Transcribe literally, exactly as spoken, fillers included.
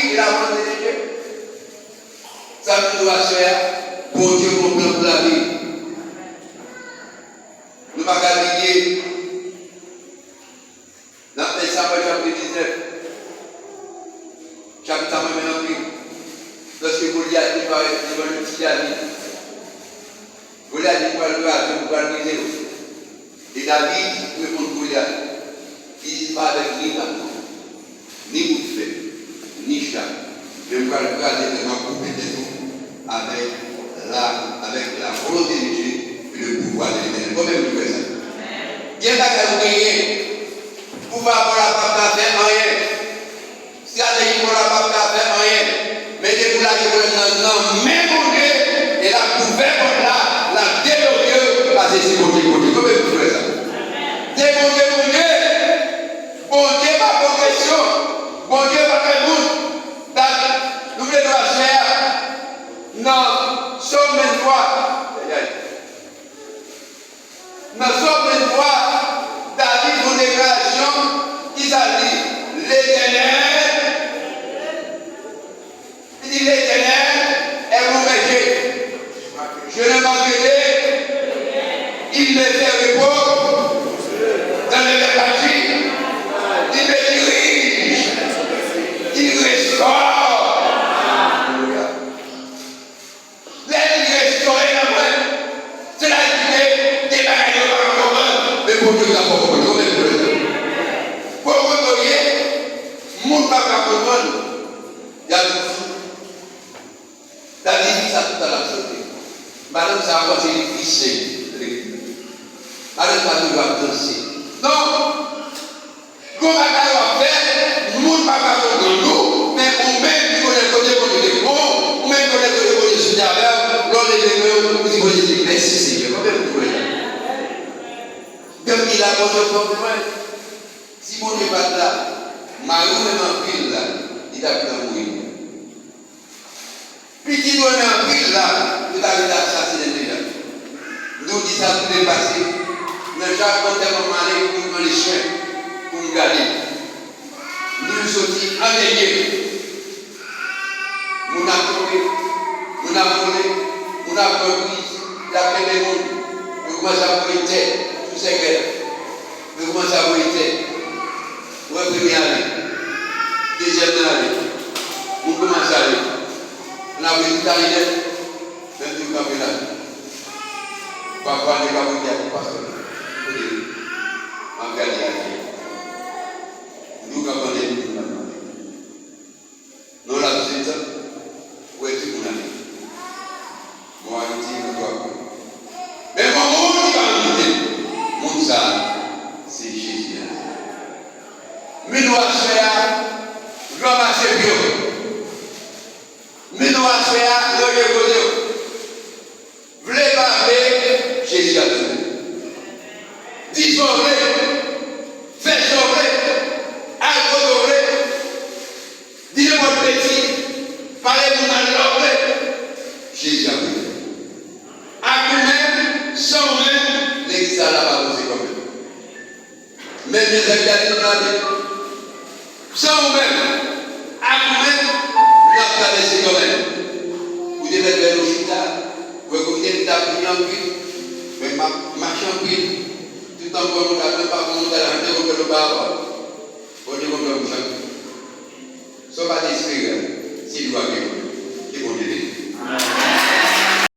E la volonté de Dieu. Sa m di nou aswè a, Bondye gen yon plan pou lavi. Nou pa ka bliye, nan en Samyèl chapit diznèf, chapit sa mwen renmen anpil, lòske Golyat te parèt devan le ti David, Golyat di, "M pral kraze w, m pral brize w." E David reponn Golyat, li di, "Pa avèk ni baton, ni bout fè, ni cha, men m pral kraze tèt, m ap koupe tèt ou avèk la, avec la volonté de Dieu et le pouvoir de l'Éternel." Konbyen moun ki kwè sa? Gen bagay ou genyen, pouvwa pa w la p ap ka fè anyen. Estrateji pòl la p ap ka fè anyen. Men depi w lage pwoblèm nan nan men Bondye, e l ap ouvè pòt la, l ap debloke l, paske se Bondye ki Bondye. Konbyen moun ki kwè sa? Se Bondye, Bondye. Bondye pa pran presyon. Bondye pa fè moun. David, nou vle nou aswè a nan Sòm venntwa. Ayayay. Nan Sòm venntwa, David fè yon deklarasyon, kisa l di? L'Éternel, li di, L'Éternel est mon berger. Je ne manquerai de rien. Il me fait repos dans les verts pâtures. Il me dirige. Il restaure. Lè li restore nan mwen, se la li kite de bagay yo pa ka konprann, men Bondye ka fè w konprann. Konbyen moun kwè sa? Bon, kote w ye, moun pa ka konprann. Y a di, David di sa toutan l ap chante. Madanm sa a panse li pi sen. Madanm sa a toujou ap danse. Non! Gon bagay w ap fè, moun pa ka konprann ou, men ou menm ki konnen kote Bondye te pran w, ou menm ki konnen kote Bondye soti avè w, lè w leve men w, ou di Bondye di, "Mèsi, Senyè." Konbyen moun ki kwè sa? Depi la, Bondye fè w plen. Si Bondye pa t la, mari w renmen anpil la, li t ap nan mouri. Pitit ou renmen anpil la, yo ta vin asasinen l deja. M di w di sa tou lepase. Nan jak antèman m ale, m pran le swen pou m gade. Moun soti an dènye. Moun ap tonbe, moun ap vole, moun ap pran priz, y ap kenbe moun. Yo kòmanse ap voye tè sou sèkèy la. Yo kòmanse ap voye tè. Ou wè premye ale. Dezyèm nan ale. Moun kòmanse ale. Moun ap voye tout ale nèt. Menm tou kanpe la. Pafwa, nèg ap voye tè ak pastè. Kote? M ap gade ale. Moun kanpe anlè moun nan. Nan laps de tan, ou wè tout moun ale. Mò Ayiti nan twa kou. Men gon moun ki pa ann kite l. Moun sa a, se Jezi Nazarèt. Men nou aswè a, ranmase pye w. Men nou aswè a, ranje kote w. Vle pa vle, Jezi ap sove. Di sa w vle, fè sa w vle, al kote w vle, di nenpòt betiz, pale pou mal lè w vle, Jezi ap rele w. Ak ou menm, san ou menm, legliz sa la pa poze kanmenm. Men Jezi ap gade nou gade. San ou menm, ak ou menm, n ap travèse kanmenm. Ou te mèt wè nou chita, wè komite m t ap vini anpil, men m ap mache anpil. Toutan m wè moun ap nan pa moun ta la, m te konn fè nou pa apò. Bondye konn fè m chak. Sa w pa te espere a, se li w ap gen.